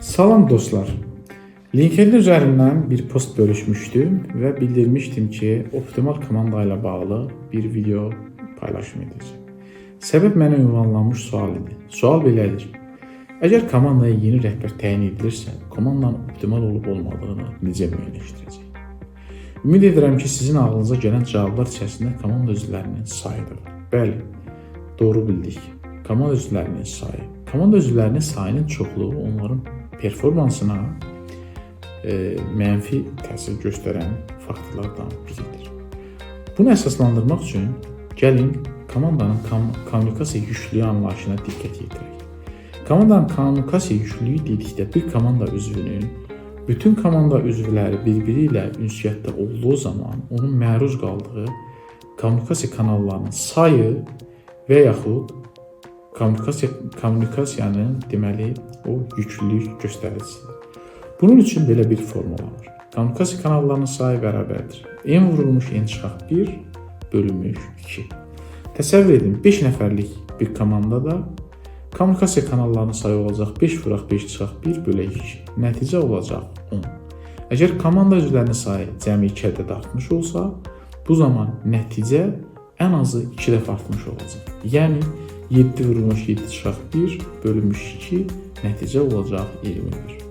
Salam dostlar. LinkedIn üzərindən bir post bölüşmüşdüm və bildirmişdim ki, optimal komanda ilə bağlı bir video paylaşım edəcəm. Səbəb mənə ünvanlanmış sual idi. Sual belədir: Əgər komandaya yeni rəhbər təyin edilirsə, komandanın optimal olub olmadığını necə müəyyənləşdirəcək? Ümid edirəm ki, sizin ağlınıza gələn cavablar içərisində komanda üzvlərinin sayı da var. Bəli, doğru bildik. Komanda üzvlərinin sayı. Komanda üzvlərinin sayının çoxluğu onların performansına mənfi təsir göstərən faktorlardan biridir. Bunu əsaslandırmaq üçün gəlin komandanın kommunikasiya yüklüyü anlayışına diqqət yetirək. Komandanın kommunikasiya yüklüyü dedikdə bir komanda üzvünün bütün komanda üzvləri bir-biri ilə ünsiyyətdə olduğu zaman onun məruz qaldığı kommunikasiya kanallarının sayı və yaxud kommunikasiyanın deməli o yüklülük göstəricisidir. Bunun üçün belə bir formula var. Kommunikasiya kanallarının sayı bərabərdir n vurulmuş n çıxaq 1 bölünmüş 2. Təsəvvür edin, 5 nəfərlik bir komandada kommunikasiya kanallarının sayı olacaq 5 vuraq 5 çıxaq 1 bölək 2. Nəticə olacaq 10. Əgər komanda üzvlərinin sayı cəmi 2 ədəd artmış olsa, bu zaman nəticə ən azı 2 dəfə artmış olacaq. Yəni 7 vurulmuş 7 çıxaq 1 bölünmüş 2, nəticə olacaq 21.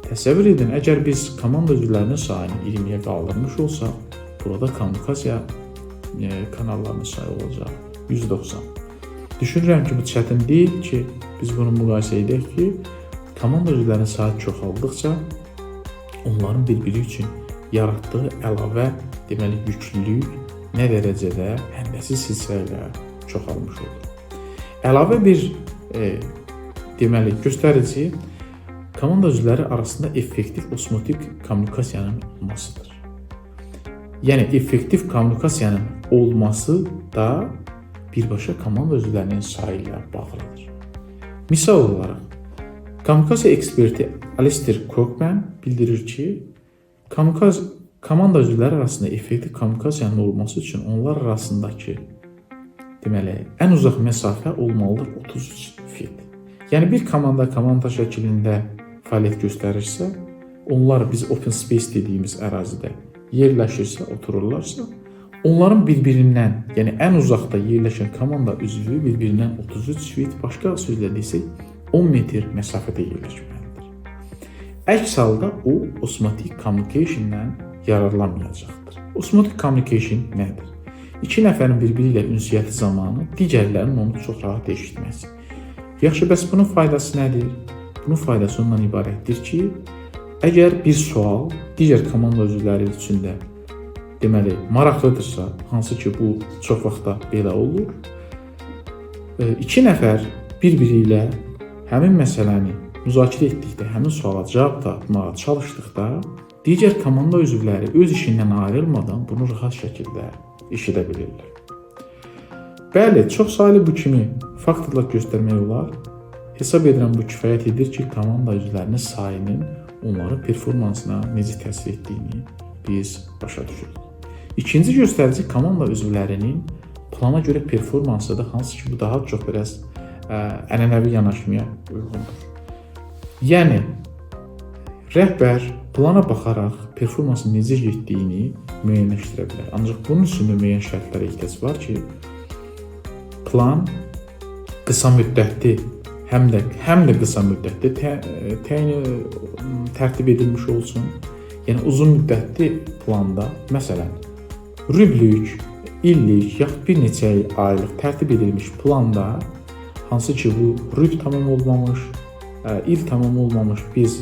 Təsəvvür edin, əgər biz komanda üzvlərinin sayını 20-yə qaldırmış olsaq, burada kommunikasiya kanallarının sayı olacaq 190. Düşünürəm ki, bu çətin deyil ki, biz bunu müqayisə edək ki, komanda üzvlərinin sayı çoxaldıqca onların bir-biri üçün yaratdığı əlavə deməli yüklülük nə dərəcədə həndəsi silsilə ilə çoxalmış olur. Əlavə bir deməli göstərici komanda üzvləri arasında effektiv osmotik kommunikasiyanın olmasıdır. Yəni effektiv kommunikasiyanın olması da birbaşa komanda üzvlərinin sayı ilə bağlıdır. Misal olaraq, kommunikasiya eksperti Alistair Cockburn bildirir ki, komanda üzvləri arasında effektiv kommunikasiyanın olması üçün onlar arasındakı deməli ən uzaq məsafə olmalıdır 33 fit. Yəni bir komanda komanda şəklində fəaliyyət göstərirsə, onlar biz open space dediyimiz ərazidə yerləşirsə, otururlarsa, onların bir-birindən, yəni ən uzaqda yerləşən komanda üzvü bir-birindən 33 fit, başqa sözlə desək, 10 metr məsafədə yerləşməlidir. Əks halda o osmotic communication-dan yararlanmayacaqdır. Osmotic communication nədir? İki nəfərin bir-biri ilə ünsiyyəti zamanı digərlərinin onu çox rahat eşitməsi. Yaxşı, bəs bunun faydası nədir? Bunun faydası ondan ibarətdir ki, əgər bir sual digər komanda üzvləri üçün də deməli maraqlıdırsa, hansı ki bu çox vaxtda belə olur, iki nəfər bir-biri ilə həmin məsələni müzakirə etdikdə, həmin suala cavab tapmağa çalışdıqda, digər komanda üzvləri öz işindən ayrılmadan bunu rahat şəkildə eşidə bilirlər. Bəli, çox saylı bu kimi faktorlar göstərmək olar. Hesab edirəm bu kifayət edir ki, komanda üzvlərinin sayının onların performansına necə təsir etdiyini biz başa düşürük. İkinci göstərici komanda üzvlərinin plana görə performansıdır, hansı ki bu daha çox biraz ənənəvi yanaşmaya uyğundur. Yəni rəhbər plana baxaraq performansın necə getdiyini müəyyənləşdirə bilər. Ancaq bunun üçün də müəyyən şərtlərə ehtiyac var ki, plan qısa müddətli həm də qısa müddətli təyin tərtib edilmiş olsun. Yəni uzun müddətli planda, məsələn, rüblük, illik yaxud bir neçə aylıq tərtib edilmiş planda, hansı ki bu rüb tamam olmamış, il tamam olmamış biz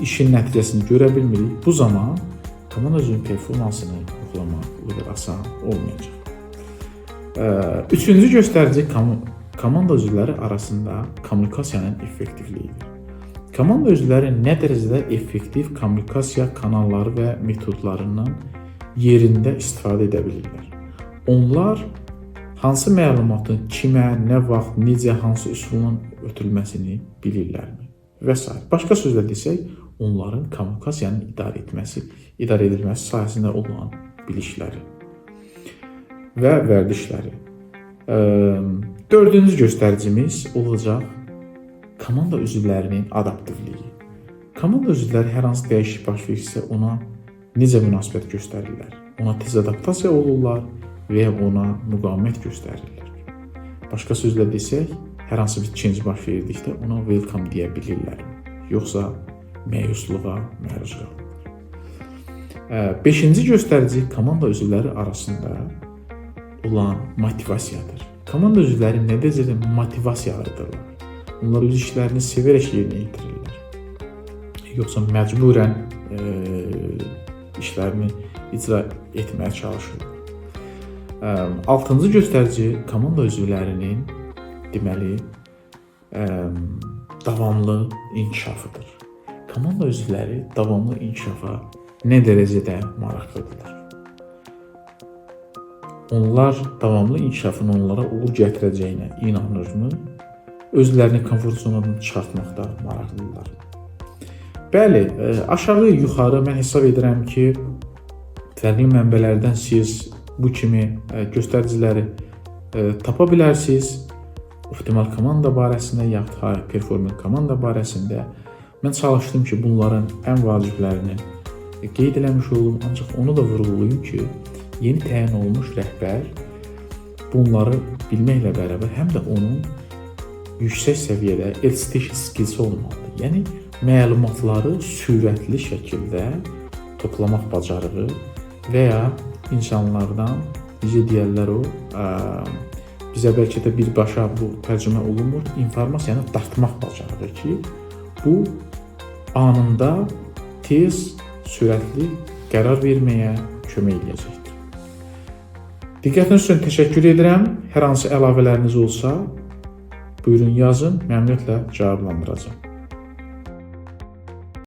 işin nəticəsini görə bilmirik. Bu zaman komanda üzvünün performansını yoxlamaq o qədər asan olmayacaq. Üçüncü göstərici komanda üzvləri arasında kommunikasiyanın effektivliyidir. Komanda üzvləri nə dərəcədə effektiv kommunikasiya kanalları və metodlarından yerində istifadə edə bilirlər? Onlar hansı məlumatın kimə, nə vaxt, necə, hansı üsulla ötürülməsini bilirlərmi? Və sair. Başqa sözlə desək, onların kommunikasiyanın idarə edilməsi sahəsində olan bilikləri və vərdişləri. Dördüncü göstəricimiz olacaq Komanda üzvlərinin adaptivliyi. Komanda üzvləri hər hansı dəyişiklik baş versə, ona necə münasibət göstərirlər? Ona tez adaptasiya olurlar və ya ona müqavimət göstərirlər. Başqa sözlə desək, hər hansı bir change baş verdikdə ona welcome deyə bilirlərmi? Yoxsa məyusluğa məruz qalırlar? Beşinci göstərici komanda üzvləri arasında olan motivasiyadır. Komanda üzvləri nə dərəcədə motivasiyalıdırlar? Onlar öz işlərini sevərək yerinə yetirirlər. Yoxsa məcburən işlərini icra etməyə çalışırlar. Altıncı göstərici komanda üzvlərinin deməli davamlı inkişafıdır. Komanda üzvləri davamlı inkişafa nə dərəcədə maraqlıdırlar? Onlar davamlı inkişafın onlara uğur gətirəcəyinə inanırmı? Özlərini komfort zonadan çıxartmaqda maraqlıdırlar. Bəli, aşağı yuxarı mən hesab edirəm ki, fərqli mənbələrdən siz bu kimi göstəriciləri tapa bilərsiniz. Optimal komanda barəsində yaxud high performing komanda barəsində mən çalışdım ki, bunların ən vaciblərini qeyd eləmiş olum, ancaq onu da vurğulayım ki, yeni təyin olunmuş rəhbər bunları bilməklə bərabər həm də onun yüksək səviyyədə elicitation skills olmalıdır. Yəni məlumatları sürətli şəkildə toplamaq bacarığı və ya insanlardan, necə deyərlər o, bizə bəlkə də birbaşa bu tərcümə olunmur, informasiyanı dartmaq bacarığı ki, bu anında tez, sürətli qərar verməyə kömək eləyəcəkdir. Diqqətiniz üçün təşəkkür edirəm. Hər hansı əlavələriniz olsa, buyurun yazın, məmnuniyyətlə cavablandıracağam.